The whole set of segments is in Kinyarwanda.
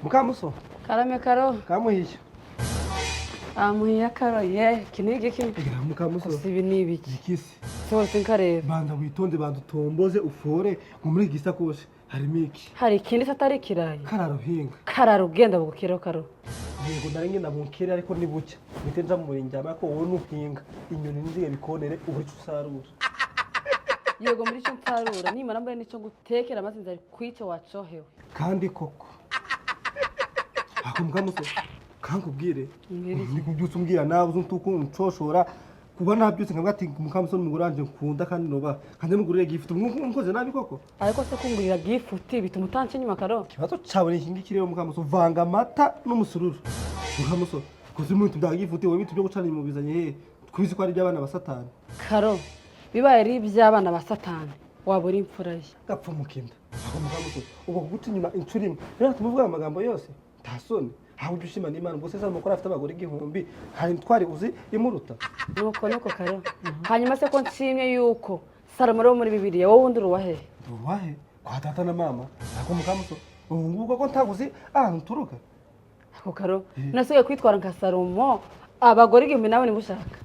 Mukamuso. Karame Karo. Kamuhiye. Amuhiye Karo, ye, iki ni igiki? Egira mukamuso. Gusa ibi ni ibiki? Ikisi. Sohotse nkareba. Banza witonde, banza utomboze ufore ngo muri iki gisakoshi harimo iki? Hari ikindi se atari ikirayi? Kararuhinga. Karara ugenda bugukiraho, Karo. Yego, nari ngenda bunkere, ariko ni bucya mpite nja mu murenge ko wowe nuhinga inyoni nziye bikonere uburyo usarura. Yego, muri icyo nsarura nimara mbere n'icyo ngutekera, maze nzari kwica wacohewe. Kandi koko ako mukamuso kankubwire. Mbwira iki? Ndi kubyutsa umbwira nawe uzi uko uncoshora kuba nabyutse nkavuga ati mukamuso ni umugore wanje nkunda kandi nubaha kandi mugurire gift, nkoze nabi koko? Ariko se kungurira gift bituma utanca inyuma, Karo? Ikibazo cawe ni iki ngiki rero, mukamuso: vanga amata n'umusururu. Mukamuso, koze ibintu bya gift, wowe ibintu byo gucana inyuma bizanye hehe? Twizi ko ari iby'abana ba Satani. Karo, bibaye ari iby'abana ba Satani, waba uri imfura ye. Gapfa mukinda ako mukamuso, ubwo kuguca inyuma inshuro imwe rero tumuvuga amagambo yose nta soni? Aho ujya ushima n'Imana. Ubwo se Salomo ko afite abagore 1000, hari intwari uzi imuruta? Nuko nuko Karo, hanyuma se ko nshimye yuko Salomo ari wo muri Bibiliya, wowe wundi uri uwahehe? Uwahe? Kwa data na mama. Ako mukamuso, ubu ngubu ko ntaguzi ahantu uturuka. Ako Karo, nasigaye kwitwara nka Salomo, abagore 1000 nawe niba ushaka.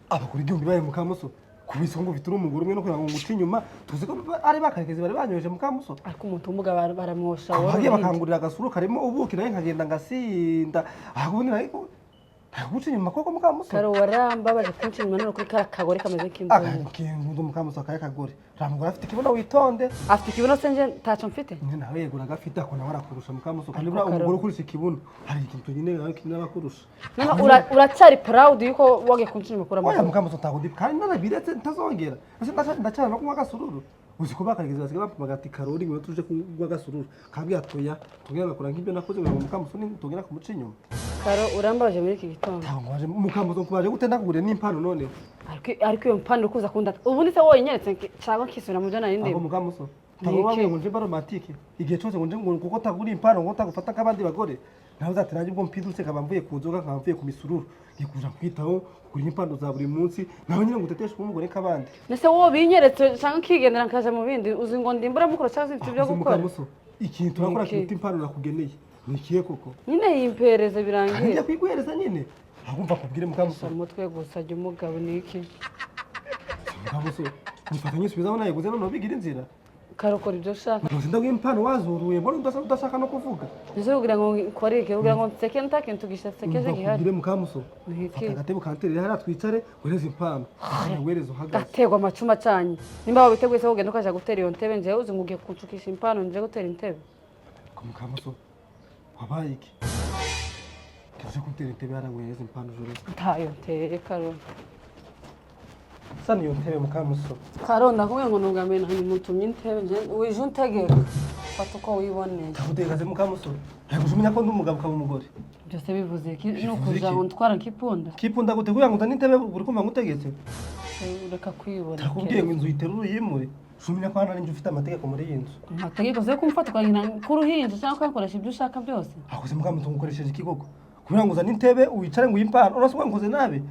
Abagore 1000 baye, mukamuso? Kubisa ngo ufite umugore umwe no kugira ngo nguce inyuma, tuzi ko ari bakarekezi bari banyoheje, mukamuso. Ariko umuntu w'umugabo baramwosha wowe Bagiye uruhinja. Bakangurira agasuru karimo ubuki, nawe nkagenda ngasinda. Aho ubundi nawe ntaguca inyuma koko, mukamuso? Karo, warambabaje kunca inyuma none kuri kariya kagore kameze nk'inzungu. Akingundo mukamuso, akaye kagore uriya mugore afite ikibuno, witonde. Afite ikibuno se nje ntaco mfite? Nyine nawe yegura agafite, ako nawe arakurusha, mukamuso, kandi Ariko buriya Karo- umugore ukurusha ikibuno hari ikintu nyine nawe n'abakurusha. None uracyari proud yuko wagiye kunca inyuma kuri Oya. amaguru? Mukamuso, ntabwo ndi kandi narabiretse, ntazongera. Ese ndacyana no kunywa agasururu? Uzi ko bakaregeza basigaye bampamagara ati: "Karori, ngwino tuje kunywa agasururu." Kabwira toya, tubwira ngakora nk'ibyo nakoze kugira ngo mukamuso tongera kumuca inyuma. Karo, urambabaje muri iki gitondo. Ntabwo waje mukamuso, nkubaje gute ndakuguriye n'impano noneho? Ariko iyo mpano uri kuza kundata ubundi se woyinyeretse cyangwa nkisubira mu byo nari Aho ndimo? Mukamuso, Ni ntabwo iki? wabwiye ngo nje mba romantique igihe cyose, ngo nje ngo kuko tagura impano ngo tagufata nk'abandi bagore. Nawe uzati nanjye ubwo mpindutse nkaba mvuye ku nzoga, nkaba mvuye ku misururu, ngiye kuja kwitaho kugura impano za buri munsi, nawe nyine ngo uteteshe umugore nk'abandi. Nese wowe binyeretse cyangwa nkigendera nkaja mu bindi? Uzi ngo ndimbura mukuru cyangwa mfite ibyo Akoze gukora? Mukamuso, ikintu turakora Ni iki? kiruta impano nakugeneye ni ikihe koko? Nyine yimpereze birangiye. Njya kuyiguhereza nyine, ahubwo kubwire, mukamuso. Umutwe gusa jya umugabo ni iki? Mukamuso, nifata nyisubizaho nayiguze, noneho bigira inzira. Karokora ibyo ushaka. Ntuzi ndaguha impano wazuruye, mbona udashaka no kuvuga. Ese kugira ngo nkore iki? Kugira ngo nseke nta kintu gishasekeje gihari? Kubwire, mukamuso. Ni iki? Fata agatebe kanterere hariya twicare, wereze impano, wereze uhagaze. Gaterwa amacuma acanye. Nimba wabiteguye se, ugenda ukaja gutera iyo ntebe. Njewe uzi ngo ugiye kunshukisha impano nje gutera intebe? Ko mukamuso, wabaye iki? Tuze gutera intebe hariya, wereze impano joro. Ntayo nteye, Karo. Sa niyo ntebe, mukamuso. Karo, ndakubwiye ngo nubwa mbere hanyuma utumye intebe nje wije untegeka, fata uko wiboneye. Ndagutegaze, mukamuso, ntabwo umenya ko ndi umugabo ukaba umugore. Byose bivuze iki? Ni Bivuze ukuja iki? ngo ntwara nk'ipunda? Kipunda gute? Kugira ngo uzane intebe uri kumva ngutegetse? Reka kwibona. Ndakubwiye ngo inzu uyiterure uyimure, umenya ko hano ari njye ufite amategeko muri iyi nzu. Amategeko se kumfata ukagira k'uruhinja cyangwa ukayakoresha ibyo ushaka byose? Akoze mukamuso, ngukoresheje iki koko kugira ngo uzane intebe wicare ngo uyimpano? Urasa ngo nkoze nabi?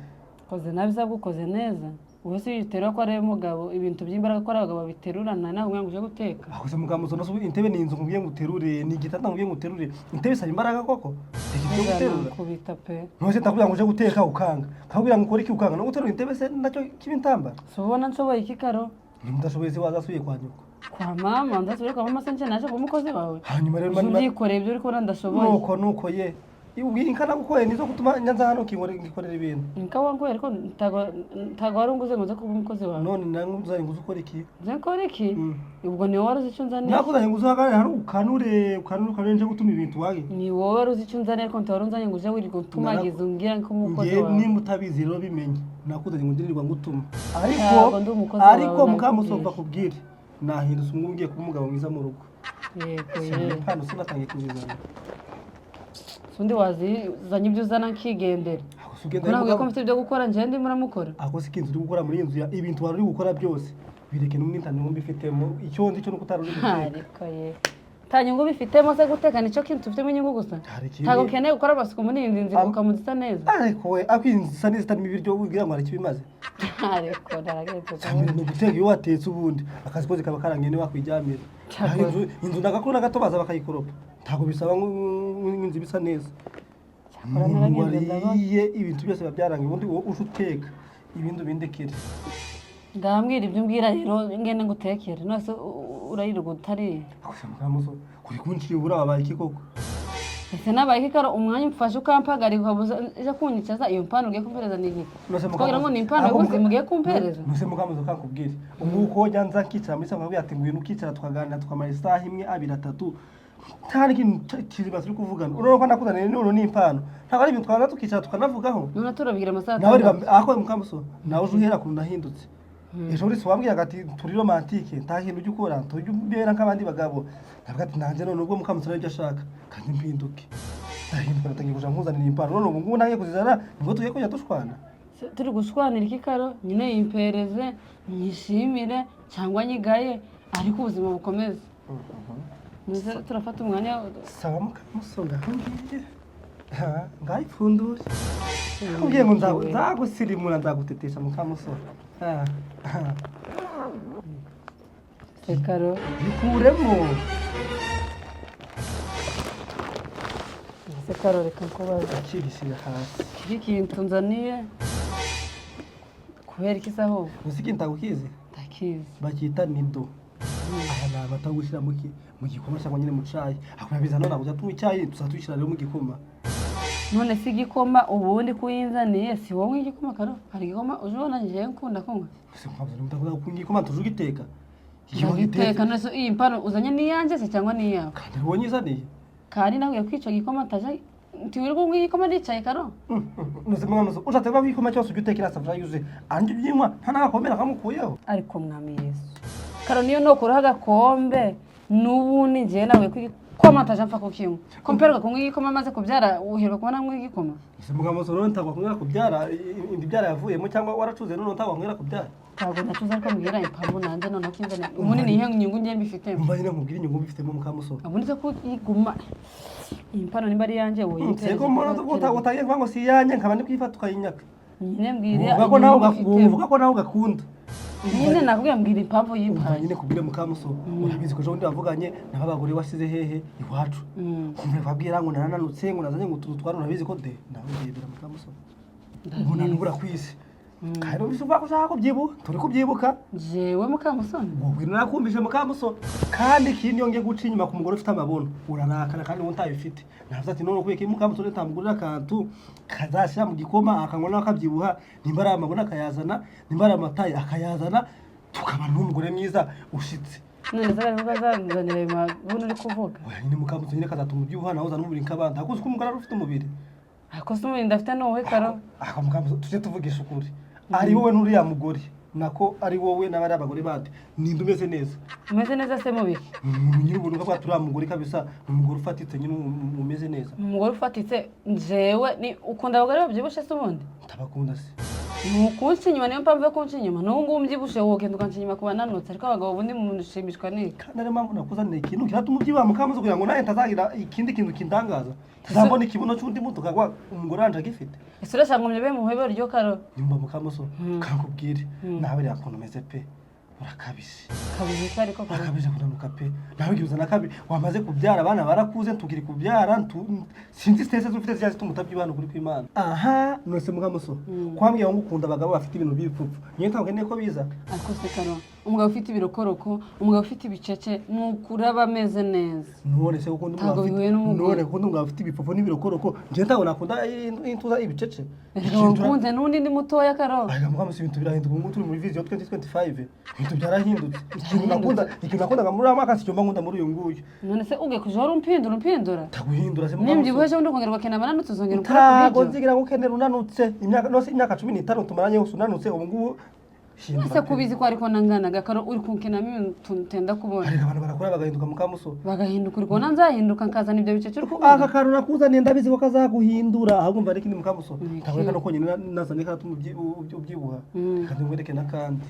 Ukoze nabi se? Ukoze neza. Ubu se uyiterura ko ari umugabo, ibintu by'imbaraga ko ari abagabo babiterurana, nawe ngo uje guteka? Akoze mukamuso, nase intebe ni inzu nkubwiye ngo uterure, ni igitanda nkubwiye ngo uterure? Intebe isaba imbaraga koko? Reka ibyo guterura. Kubita pe. None ndakubwira ngo uje guteka ukanga, nkakubwira ngo ukore iki ukanga, no guterura intebe se nacyo kiba intambara? Si ubona nshoboye iki, Karo? Niba udashoboye se wazasubiye kwa nyoko. Kwa mama? Ndasubire kwa mama se nje naje kuba umukozi wawe? Hanyuma rero Uje ubyikoreye ibyo uri kubona ndashoboye. Nuko nuko ye, inka nagukoreye nizo gutuma nyanza hano nkikorera ibintu. Nka wanguye, ariko ntago wari unguze ngo nze kuba umukozi wawe. None nakuzanye ngo uze ukore iki? Nze nkora iki? Ubwo ni wowe wari uzi icyo unzaniye. Nakuzanye ngo uze uhagarare hano ukanure ukanure ukanure, nje gutuma ibintu wage. Ni wowe wari uzi icyo unzaniye, ariko ntawari unzanye ngo uje wirirwa utumagiza umbwira nk'umukozi Nge wawe. Nimba utabizi rero bimenye, nakuzanye ngo ndirirwa ngutuma, ariko Ntabwo ndi umukozi ariko wawe, mukamusomba nabikubwiye. kubwire, nahindutse umwe ugiye kuba umugabo mwiza mu rugo. Yego ye. Impano sinatangiye kuzizana. Undi wazizanye ibyo uzana nkigendera. Ako si ugenda Ko nabwiye ko mugabo. mfite ibyo gukora, njyewe ndimo uramukora. Ako si inzu uri gukora muri iyi nzu ya ibintu wari uri gukora byose bireke, n'ubundi nta nyungu mbifitemo. Icyo ndi cyo nuko utari uri guteka. Ariko ye, nta nyungu bifitemo se? Guteka nicyo kintu tufitemo inyungu gusa? Hari ikindi. Ntabwo ukeneye gukora amasuku muri iyi nzu ukamuza isa neza? Ariko we, ako iyi nzu isa neza itarimo ibiryo wibwira ngo hari icyo bimaze? Ariko naragenze. Cyane ni uguteka. Iyo watetse ubundi akazi kose kaba karangiye, niwe wakwiryamira. Cyakora. Inzu ndagakuru na gato baza bakayikoropa, ntabwo bisaba ngo inzu bisa neza. Cyakora Umuntu naragenze ndabona. wariye ibintu byose biba byarangiye, ubundi wowe uje uteka ibindi ubindekere. Ndambwira ibyo umbwira rero, ngende ngutekere nose urayirirwa utariye? Gusa mukamuso kuri kunciye ubura, wabaye iki koko? Ese nabaye iki karo? Umwanya umfashe ukampagarika ukabuza uje kunyicaza, iyo mpano ugiye kumpereza ni iki? Twagira ngo ni impano y'ubuzima ugiye kumpereza. Nuse mukamuso kankubwire, ubu uko njya nza nkicara muri salon nkabwira ati ngwino ukicara tukaganira tukamara isaha imwe, abiri, atatu, nta n'ikintu kizima turi kuvugana. Urabona ko nakuzaniye none ni impano, ntabwo ari ibintu twaza tukicara tukanavugaho. None turabwira amasaha Nawe 6. Ako mukamuso nawe uje uhera kuntu nahindutse ejo bundi, wambwiraga ati turi romantique, nta kintu ujya ukora, tujya ubera nk'abandi bagabo. Ndavuga ati nanjye none ubwo mukamusore aribyo ashaka kandi mpinduke, ndahinduka, natangiye kuja nkuzanira impano. None ubu ngubu nanjye kuzizana nibwo tugiye kujya dushwana? Turi gushwanira iki karo? Nyine yimpereze nyishimire cyangwa nyigaye, ariko ubuzima bukomeze. Muze turafata umwanya. Sawa mukamusore, ngaho ngiye. Ha, ngayipfunduye, kubwiye ngo nzagusirimura, nzagutetesha mukamusore. Ha, ha. Se karo? Bikuremo. Se karo, reka nkubaze. Akirishyira hasi. Iki kintu nzaniye kubera iki se ahubwo? Uzi ikintu ntagukizi? Ndakizi. Bakita nido. Aya ni amata yo gushyira mu gikoma cyangwa nyine mu cayi. Akurabiza none ntabwo tunywa icyayi, tuzajya tuyishyira rero mu gikoma. None se igikoma ubundi kuyinzaniye si wowe igikoma karo? Hari igikoma uje ubona njewe nkunda kunywa? Ese ntabwo ndakunda kunywa igikoma, tuje ugiteka. Igikoma Ndagiteka. None se iyi mpano uzanye ni iyanjye se cyangwa ni iyawe? Kandi wowe nyizaniye. Kandi nawe kwica igikoma ataje ntiwirirwa unywa igikoma nicaye karo. Nose mwana ushatse kuba igikoma cyose ujya utekera safuriya yuzuye andi ubyinywa nta n'agakombe nakamukuyeho. Ariko mwami Yesu karo, niyo nokuraho agakombe n'ubundi ngewe nawe ko igikoma ataje apfa kukinywa, ko mperuka kunywa igikoma maze kubyara. Uheruka kubona nywa igikoma? Ese mugabo rero ntabwo wakwongera kubyara, inda ibyara yavuyemo cyangwa waracuze, none ntabwo wakwongera kubyara? Ntabwo nacuze, ariko mbwira impamvu nanjye noneho kinzaniye ubundi ni iyihe nyungu ngiye mbifitemo? Umva nyine nkubwire inyungu mbifitemo mukamusore. Ubundi se ko iguma iyi mpano nimba ari iyanjye woyimpereze? Seko mbona utagiye kuvuga ngo si iyanjye, nkaba ndi kuyifata ukayinyaka. Nyine mbwira Uvuga ko nawe inyungu mbifitemo. uvuga ko nawe ugakunda. Nyine nakubwiye mbwira impamvu Umva y'impaye. nyine kubwire mukamusore, urabizi ko ejo bundi wavuganye nabo abagore wasize hehe iwacu, kumva babwira ngo narananutse, ngo nazanye ngo utu twara. Urabizi ko de nawe ndebera mukamusore ubu nanubura ku isi, kandi numvise uvuga ko ushaka kubyibuha, turi kubyibuka. Jewe mukamusoni? Wowe narakumvise mukamusore, kandi ikindi iyo ngiye guca inyuma ku mugore ufite amabono urarakara, kandi wowe ntabifite. Navuze ati none ukwiye mukamusore ntamugurira akantu kazashyira mu gikoma akanywa nawe akabyibuha, nimba ari amabono akayazana, nimba ari amatayi akayazana, tukabana n'umugore mwiza ushitse. None se bari bazanzanira ayo mabuno uri kuvuga? Oya nyine mukamusore, nyine kazatuma ubyibuha nawe uzana umubiri nk'abandi. Ariko uzi ko umugore ari ufite umubiri? Ariko se umubiri ndafite ni uwuhe karo? Ako mukamusore, tujye tuvugisha ukuri, ari wowe n'uriya mugore, nako ari wowe n'abari abagore bandi, ninde umeze neza? Umeze neza se mubiki? Umuntu nyine ubona ko turiya mugore kabisa ni umugore ufatitse nyine umeze neza. Umugore ufatitse njewe ni ukunda abagore babyibushe se ubundi? Ndabakunda se. Ni ukunca inyuma, niyo mpamvu yo kunca inyuma. N'ubu ngubu mbyibushye wogenda ukanca inyuma ku bananutse, ariko abagabo ubundi mushimishwa n'iki? Kandi ariyo mpamvu nakuzaniye ikintu kiratuma ubyibuha mukamuzi, kugira ngo nawe ntazagira ikindi kintu kindangaza, ntazambona ikibuno cy'undi muntu kagwa umugore wanje agifite. Ese urashaka ngo mbyebe muhebe ryo karo? Nyumva mukamuso, kankubwire, nawe rero ukuntu umeze pe, urakabije. Kabije iki ariko karo? Urakabije kunanuka pe, nawe igihe uzana kabi wamaze kubyara abana barakuze, tukiri kubyara sinzi stress ufite zijya zituma utabyibuha ukuri kw'Imana. Aha none mukamuso kwambwiye ngo ukunda abagabo bafite ibintu by'ibipfupfu, niyo ntabwo nkeneye ko biza. Ariko se karo, umugabo ufite ibirokoroko, umugabo ufite ibicece, ni ukuri aba ameze neza. None se ukunda Ntabwo umugabo ufite bihuye n'umugore. None ukunda umugabo ufite ibipfupfu n'ibirokoroko, njye ntabwo nakunda intuza ibice. Nkunze n'undi ndi mutoya karo. Ariko mukamuso ibintu birahinduka, ubu ngubu turi muri vision 2025, ibintu byarahindutse. Ikintu nakundaga muri uriya mwaka sicyo mba nkunda muri uyu nguyu. None se ugiye kuja wari umpindura umpindura? Ndaguhindura se? Nimbyibuhe ejo bundi ukongera ugakenera abananutse, uzongera ukora Ntago ku biryo? nzigira ngo ukenera unanutse imyaka nose, imyaka 15 tumaranye yose unanutse ubu ngubu hindura Ese pe. kubizi ko ariko nanganaga karo, uri kunkenamo ibintu ntenda kubona. Ariko abantu barakora bagahinduka mukamuso. Bagahinduka, uri kubona nzahinduka nkazana ibyo bicece uri kuvuga? Aka kantu nakuzaniye ndabizi ko kazaguhindura. Ahubwo mva n'ikindi mukamuso. Ni Ntabwo iki? reka no konyine nazanye karatuma ubyibuha, reka nkwereke n'akandi.